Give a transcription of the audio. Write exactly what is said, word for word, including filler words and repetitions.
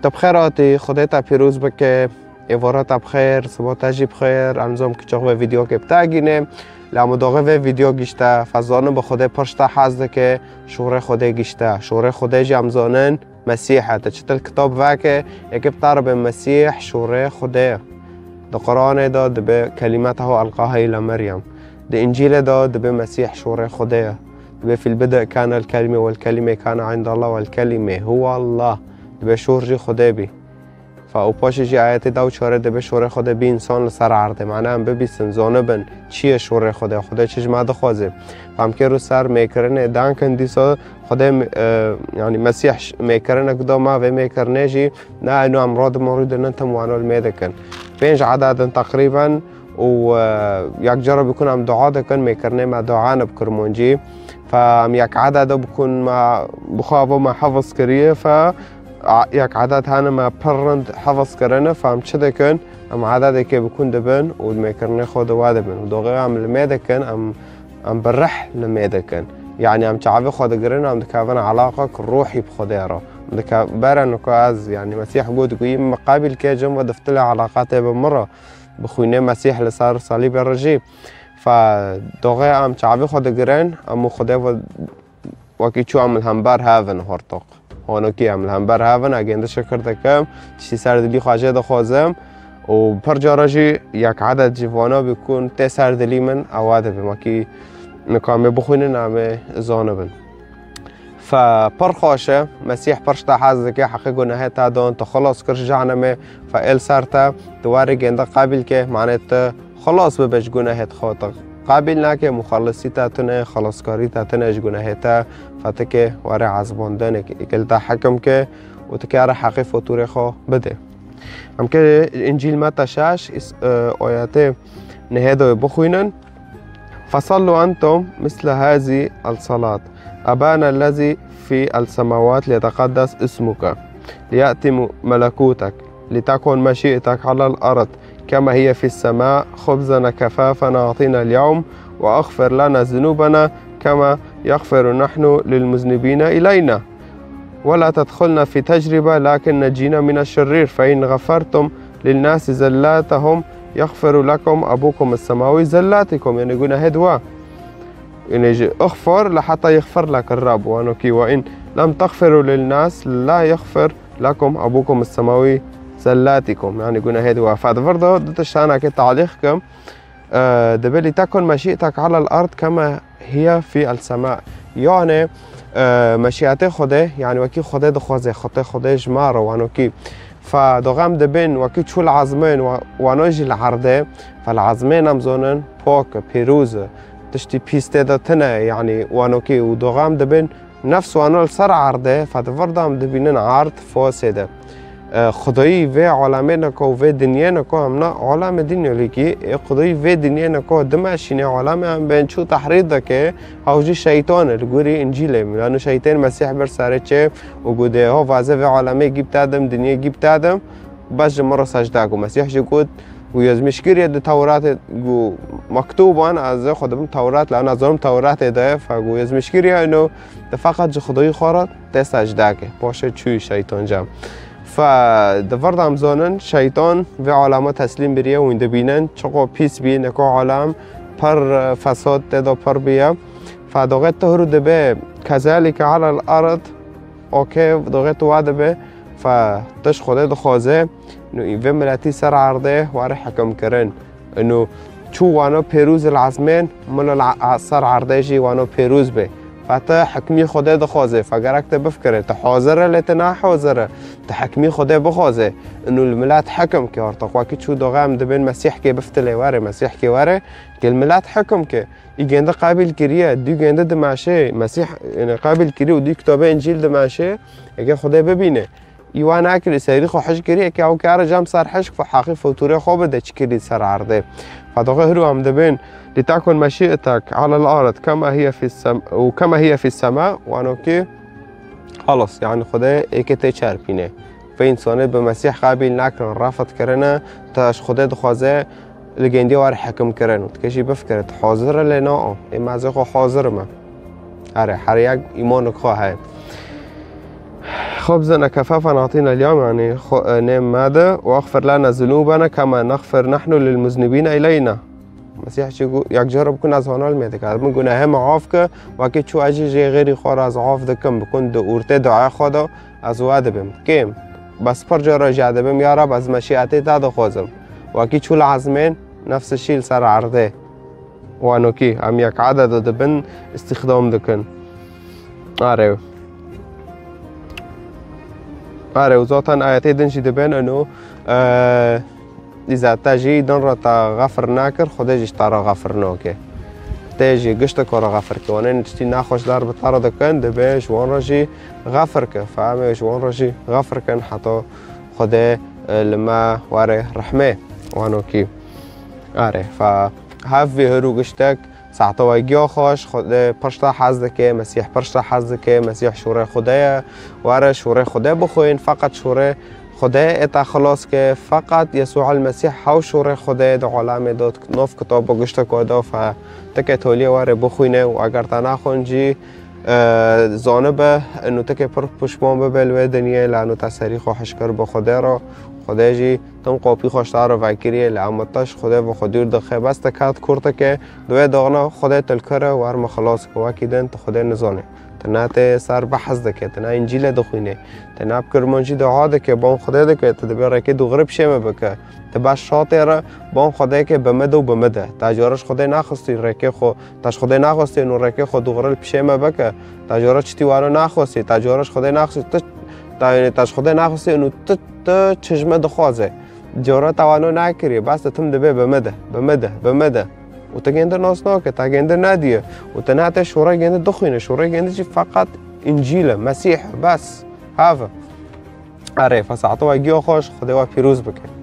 Te bi xêr hatî, Xwedê te pîroz bike. Êvara te bi xêr, siba te jî bi xêr. Ez nizanim ki çax vê vîdeoyekê bi te gîne. Lê hema doxê vê vîdeo gişte, ez zanim bi Xwedê pir ji te hez dike, şûrê Xwedê gişte. Şûrê Xwedê jî em zanin Mesîh e. Te çi til kitab veke, yekê bi te re bê Mesîh şûrê Xwedê ye. Di Quranê de dibe kelîmetehu elqaha îla Meryem. Di Încîlê de dibe Mesîh şûrê Xwedê ye. Dibe fîl bidî kane el kelîme wel kelîme kane îndallah wel kelîme huwa Allah. Dibe şûr jî Xwedê bî. Fa û paşê jî ayetê da û çarê dibe şûrê Xwedê bî însan li ser erdê. Mane em bibîsin, zanibin çi ye şûrê Xwedê, Xwedê çi ji me dixwaze. Fa em kê rû ser mêkirinê dankin dîsa Xwedê, e, yanî Mesîh ş-, mêkirinek da me, vê mêkirinê jî ne eno em radibin rû dinin tim wano li mê dikin. Pênc edad in teqrîben û, e, yek cara bikun em dua dikin, mêkirinê me dua ne bi kirmancî. Fa em yek edada bikun me bi xwe ava me hefiz kiriye, fa a, yek edad hene me pir rind hefiz kirine, fa em çi dikin? Em edadekê bikun dibin û mêkirinê xwe di we dibin. Û doxê em li mê dikin, em, em bi rih li mê dikin. Yanî em çavê xwe digirin, em dikevin elaqek ruhî bi Xwedê re. Em dike-, bere nika ez, yanî Mesîh got, goyî min qebîl ke cin ve diftile elaqetê bi min re. Bi xwînê Mesîh li ser salîbê re jî. Fa doxê em çavê xwe digirin, em û Xwedê ve wekî çû em li hember hev in hortoq. Honokî em li hember hev in, egên di şikir dikim, tiştî ser dilî xwe jê dixwazim û pir cara jî yek edad ji vana bikun tê ser dilî min ewa dibim. Wekî nika em ê bixwînin, em ê zanibin. Fe pir xweş e, Mesîh pir ji te hez dike, heqê gunehê te dan, tu xilas kir ji cehennemê, fe êl ser te, tu warê gênde qebîl ke, mane tu xilas bibe ji gunehê xwe, tu qebîl nake, muxellisî te tune, xilaskarî te tune ji gunehê te, fe tu ke warê ezbandinê ke, ke li te hekim ke û tu ke re heqê foturê xwe bide. Em ke Încîl Meta şeş, is-, e, ayetê nehê de bixwînin. فصلوا أنتم مثل هذه الصلاة: أبانا الذي في السماوات، ليتقدس اسمك، ليأت ملكوتك، لتكن مشيئتك على الأرض كما هي في السماء. خبزنا كفافنا أعطنا اليوم، وأغفر لنا ذنوبنا كما يغفر نحن للمذنبين إلينا، ولا تدخلنا في تجربة، لكن نجينا من الشرير. فإن غفرتم للناس زلاتهم يغفر لكم أبوكم السماوي زلاتكم. يعني gunehê di we. يعني اغفر لحتى يغفر لك الرب. Wano kî, وإن لم تغفروا للناس لا يغفر لكم أبوكم السماوي زلاتكم. يعني gunehê di we. Fe di vir de du tiştanekê talîq kim. E, dibe لتكن مشيئتك على الأرض كما هي في السماء. Yani, e, meşiyetê Xwedê, yani wekî Xwedê dixwaze, Xwedê, Xwedê ji me re wano kî. Fe doxê em dibin, wekî çû li ezmên, wa-, wano jî li erdê, fe li ezmên em zonin, pok, pîroz, tiştî pîs tê de tine, yani wano kî. Û doxê em dibin, nefs wano li ser erdê, fe di vir de em dibînin erd fosê de. E, Xwedayî vê alemê niko, vê dinyê niko, em na alemê dinya lêkî, ê Xwedayî vê dinyê niko, dimeşînê alemê em bên çû tehrîr dike, haw jî şeytan e, li gorî Încîlê. Yani şeytên Mesîh bir serê çê û gudê, ho vaze vê alemê gî bitedim, dinyê gî bitedim, bes ji min re secde ku. Mesîh jî got, û yezmîşkiriye di Tewratê, û mektuban, ez ê xwe dibim Tewrat, la nazanim Tewratê de ye, fe û yezmîşkiriye ino, di feqet ji Xwedayî xwe re tê secde ke. Paşê çûyî şeytan cem. Fe di vir de em zonin, şeytan vê alema teslîm biriye û hûn dibînin, çiqo pîs bî, neko alem pir, e, fesad tê de pir bîye. Fe doxê tu hûr dibe, kezalike alel erd, okê, doxê tu wa dibe, fe tu ji Xwedê dixwaze, ino vê miletî ser erdê were hekim kirin. Ino çû wano pêrûz li ezmên, min li a-, ser erdê jî wano pêrûz be. Fe tu hikmî Xwedê dixwaze, fe gerek tu bifikire, tu hazir e lê tu nahazir e. Tu hikmî Xwedê bixwaze. Ino li milet hekim ke artık, wekî çû doxê em dibên Mesîh kê biftilê were, Mesîh kê were, ke li milet hekim ke. Î gêndi qebîl kiriye, dû gêndi dimeşê, Mesîh, yani, qebîl kiriye û dû kitabê Încîl dimeşê, eke Xwedê bibîne. Î wa nekirî, serî xwe hişk kirî, eke ew kare cem ser hişk, fe heqî foturê xwe bide, çi kirî ser erdê. Fe doxê hiru em dibên, لتكن مشيئتك على الأرض كما هي في السم-، وكما هي في السماء، wano ki, xelas, yani Xwedê êkê tê çerpîne. Vê însanê bi Mesîh qebîl nekirin, refet kirine, te ji Xwedê dixwaze, li gêndî were hekim kirin û dike jî bifikire, tu hazir e lê na, ê me ez ê xwe hazir me. Here, her yek îmanik xwe heye. خبزنا كفافا أعطينا اليوم، يعني، خو-، نêm me de، واغفر لنا ذنوبنا كما نغفر نحن للمذنبين إلينا. Mesîh jî got, yek cara bikun ez hona li me dikim. Min got, hema af ke, wekî çû ez jî jê xêrî xwe re ez af dikim, bikun di ortê dua xwe de ez we dibim. Kêm, bes pir cara jê dibim, ya Reb, ez meşîetê te dixwazim. Wekî çû li ezmên, nefs şî li ser erdê. Wanokî, em yek ededa dibin, îstîxdam dikin. Are. Are, û zaten ayetê din jî dibên eno, e, îza te jî din re te xefir nekir, Xwedê jî ji te re xefir nake. Tê jî gişteke re xefir ke. Wanên tiştî nexweş dar bi te re dikin, dibê ji wan re jî xefir ke. Fehmê ji wan re jî xefir kin, heta Xwedê, e, li me were rehmê. Wanokî. Are, fe hev vê her û giştek, saeta we giya xweş, Xwedê pir ji te hez dike, Mesîh pir ji te hez dike, Mesîh şûrê Xwedê ye, were şûrê Xwedê bixwîn, feqet şûrê Xwedê ê te xilas ke, feqet Yesû el Mesîh hew şûrê Xwedê di alemê de nov kitaba gişteke de fe tike toliyê were bixwîne û eger te nexwin jî, e, zanibe, inu tike pir pişman bibe li wê dinyê, lano te serî xwe hişkir bi Xwedê re, Xwedê jî tim qopî xwe ji te re vekiriye, lê ema te ji Xwedê ve xwe dûr dixe, bes te ket kurtike, di wê daxina Xwedê tu li kir e, wer me xilas ke, wekî din tu Xwedê nizane. Tu ne tê ser behs dike, tu ne Încîlê dixwîne, tu ne bi kirmancî dua dike, ban Xwedê dike, tu dibê rêkê dûxirî pişê me bike. Tu bes şatê re ban Xwedê ke bi min de û bi min de. Te cara ji Xwedê nexwistî rêkê xwe, te ji Xwedê nexwistî û rêkê xwe dûxirî li pişê me bike. Te cara çitî wano nexwistî, te cara ji Xwedê nexwistî, tu, te, te ji Xwedê nexwistî û tu, tu çi ji me dixwaze. Cara te wano nekiriye, bes tu tim dibê bi min de, bi min de, bi min de. Û te gêndir nas nake, te gêndir nediye. Û te ne tê şûrê gêndir dixwîne, şûrê gêndir jî feqet Încîl e, Mesîh e, bes. Hev e. Erê, fe saeta we giya xweş, Xwedê we pîroz bike.